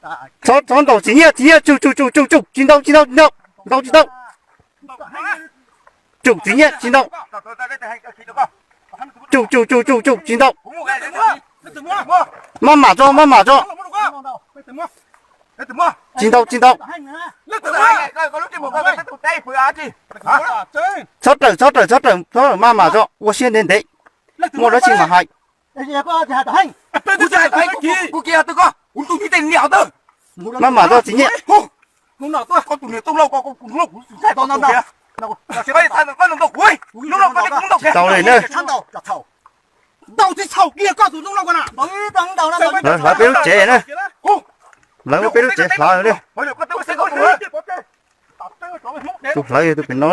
Txhob, txhob ntaus Txiv Nyiaj, Txiv Nyiaj, tsum, tsum, tsum, tsum, tsum, tsis ntaus, tsis ntaus, tsis ntaus, tsis ntaus, tsis ntaus. Tsum Txiv Nyiaj, tsis ntaus. Tsum, tsum, tsum, tsum, tsum, tsis ntaus. Maj mam tso, maj mam tso. Tsis ntaus, tsis ntaus. Txhob rawm, txhob rawm, txhob rawm, txhob rawm, maj mam tso, ua siab ntev ntev. Muaj dab tsi mam hais. Maj mam tso Txiv Nyiaj. Tsis tau li na. Hlawv peb lub tsev na. Hlawv muab peb lub tsev hlawv li. Tus hlawv yog tus pem no.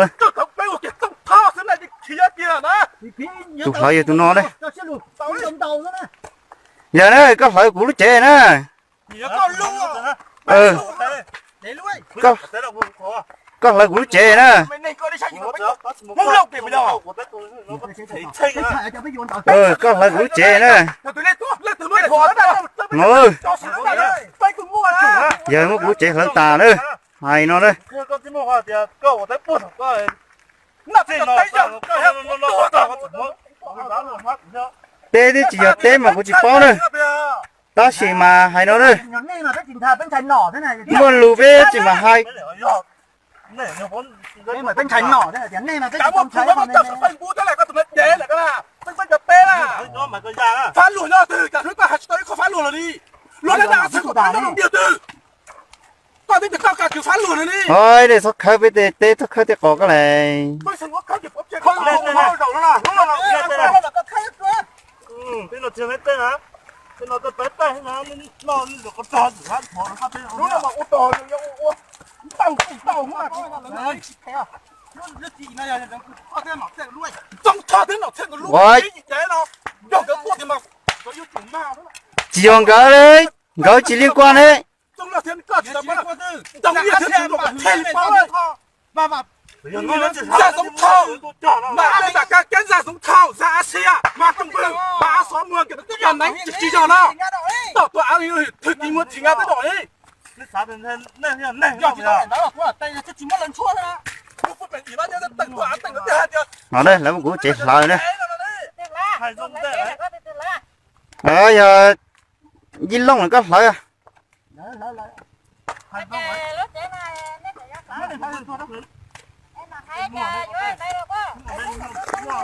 Tus hlawv yog tus no ne. Yog na, koj hlawv kuv lub tsev na. Koj hlawv kuv lub tsev na. Koj hlawv kuv lub tsev na. No, yog muab kuv lub tsev hlawv tas na. Hais no na. Teb twb tsis yog teb mas kuv tsis paub na. Tab sis mas hais no na. Muaj lus peb tsis mam hais. Ov, nej txhob khawb peb tej teb, txhob khawb tej qos koj le. Ua, tsis yog nkawd li, nkawd tsis li kuaj ne. No ne, lawv muab kuv tsev hlawv ne. Yog Yij Looj lawv koj hlawv.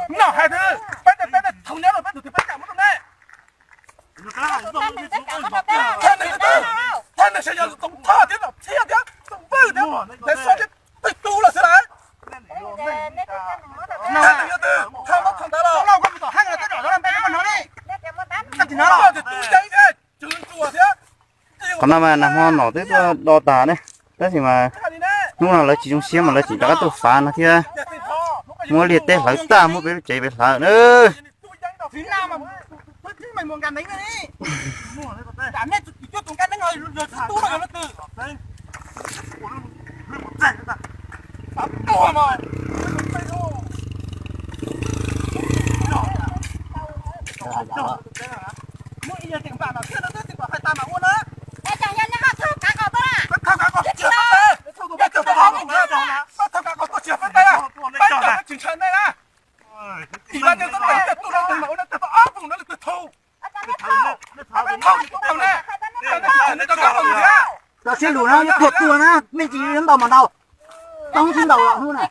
Noj hais tias peb tej, peb tej thaum nyob rau peb tus twg peb kam muab rau nej. Thaj neeg sawv yog Txoov Thoj thiab Nom Txhiaj thiab Txoov Vwj thiab Ntxhais Xab thiab twg tus los xwb lawm. Thaj neeg yog twg, thaj neeg ntawd los. Koj tus yeeb thiab Tswv Ntsuag thiab. Qhov no mas nag hmo Nom twb tuaj do tas ne, tab sis mas hnub no lawv tsis zoo siab mas lawv tseem rov qab tuaj fav no thiab. Muab liaj teb hlawv tag, muab peb lub tsev peb hlawv na. Cov siab lus na, yuav tuag tuag na, nej tsis ntaus mas ntaus, toob tsis ntaus hnub na.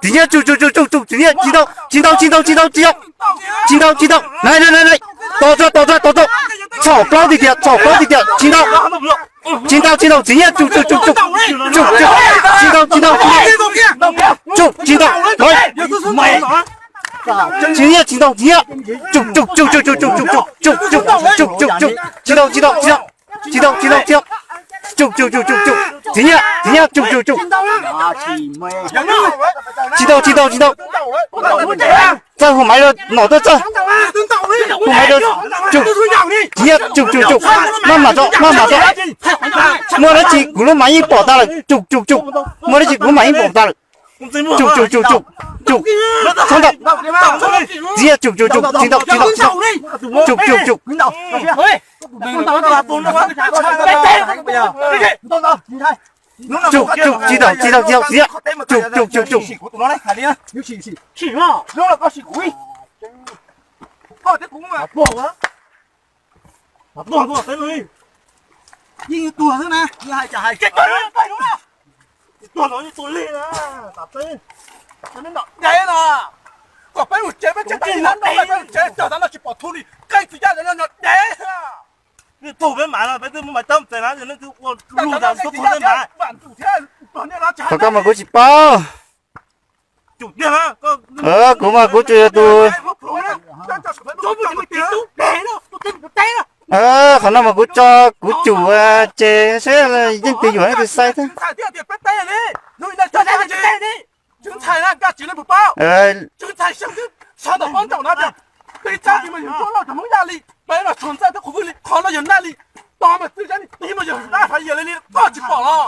Tsis nyiam, tsum tsum tsum tsum tsum, tsis nyiam, tsis ntaus, tsis ntaus, tsis ntaus, tsis ntaus, tsis ntaus, tsis ntaus, tsis ntaus, na na na na, tos tso, tos tso, tos tso, txhom plaub tiag tiag, txhom plaub tiag tiag, tsis ntaus, tsis ntaus, tsis ntaus, tsis nyiam, tsum tsum tsum tsum, tsum tsum, tsis ntaus, tsis ntaus, tsis ntaus, tsum, tsis ntaus, tsis nyiam, tsis ntaus, tsis nyiam, tsum tsum tsum tsum tsum tsum tsum tsum tsum tsum tsum tsum tsum, tsis ntaus, tsis ntaus, tsis ntaus, tsis ntaus, tsis ntaus, tsis ntaus, tsum tsum tsum tsum tsum, tsis nyiam, tsis nyiam, tsum tsum tsum, tsis ntaus, tsis ntaus, tsis ntaus, txawj hu maiv rau Nom tuaj txawj, hu maiv rau, tsum, tsis nyiam, tsum tsum tsum, maj mam tso, maj mam tso, muaj dab tsi kuv lub maiv yeej pom tas lawm, tsum tsum tsum, muaj dab tsi kuv lub maiv yeej pom tas lawm, tsum tsum tsum tsum tsum, txhob ntaus, tsis nyiam, tsum tsum tsum, tsis ntaus, tsis ntaus, tsis ntaus, tsum tsum tsum, tsis ntaus, tsis ntaus, tsis ntaus, tsis ntaus, Tsum, tsum, tsis tau, tsis tau, tsis tau, tsis tau, tsum, tsum, tsum, tsum. Yeej tuag xwb na, hais cas hais. Tuag los yeej tuag lig na, tam peb, noj dev na. Kom peb mus tsev, peb tsev tsis noj, peb mus tsev cog tas no tsis pom thu li, qeej txiv caj nyob nyob dev. Nej tuag peb mas no, peb twb muab mas coj txais na, nej twb ua lug tas tuag peb mas. Qhov koj mas kuv tsis paub. Kuv mas kuv tsuas yog tus, qhov no mas kuv tso kuv cum ces seb leej twg yuam leej twg xaiv thiab.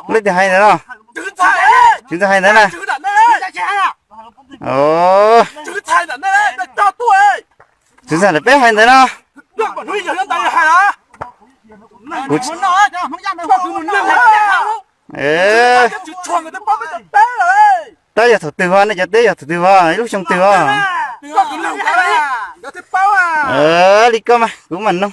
Leej twg hais ntawd no? Tswv ntxawg hais ntawd na. Tswv ntxawg peb hais ntawd no. Tab yog thaum twg os, nej cov teb yog thaum twg os, ib lub xyoo twg os? Li koj mas kuv mam nug.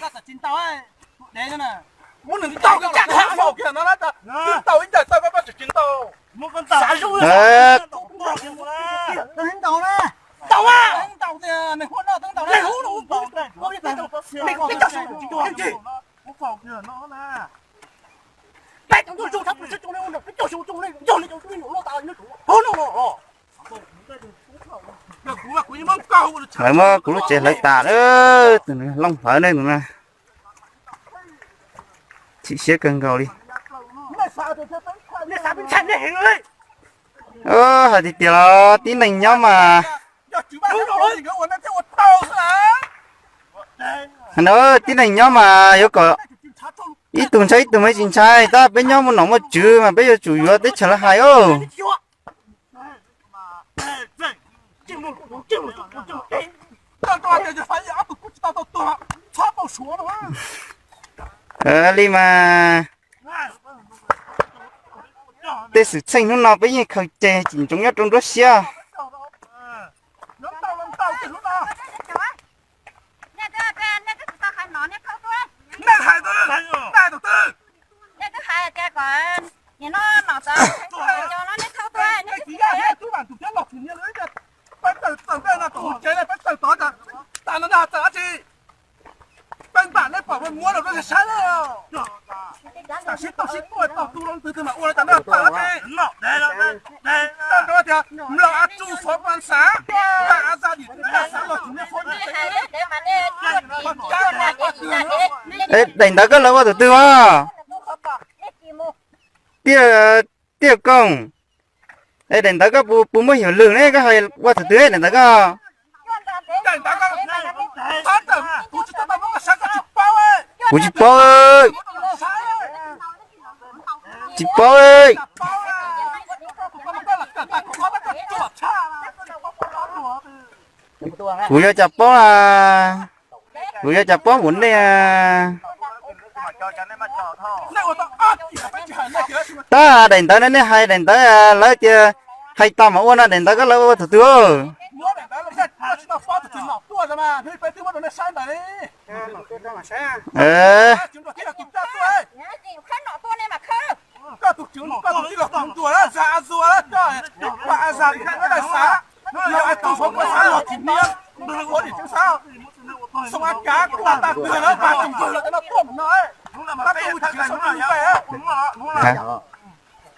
Lawv muab kuv lub tsev hlawv tas lawm, tus looj hlawv ne tus na. Chim siab kawg nkaus li. Hais tiag tiag los tib neeg nyob mas, no tib neeg nyob mas yuav kom ib tug ntshai ib tug mas tsis ntshai, tab peb nyob muaj nom muaj tswv mas peb yuav tsum yuav teb chaws lawv hais os. Li mas tej xwm txheej hnub no peb yeej khaws ceg tsis ntsoov nyob rau nruab siab. Daim ntawv koj lawv ua tus twg os? Tiaj, Tiaj Kooj. Daim ntawv koj puas muaj heuc lwm ne, koj hais ua tus twg daim ntawv koj? Kuv tsis paub. Tsis paub. Kuv yuav cas paub na. Kuv yuav cas paub mus nej. Tab daim ntawv nej hais daim ntawv lawv tias hais tau mas ua no, daim ntawv koj lawv ua tus twg?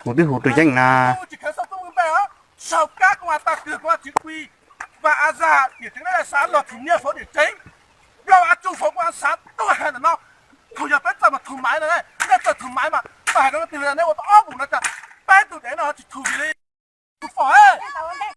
Kuv twb hu rau yeej na. Thaum yog peb txawj mas thum maiv no, nej txawj thum maiv mas tau hais rau leej twg li, nej ua tau ob mus no cas peb tus dev no tsis thum li.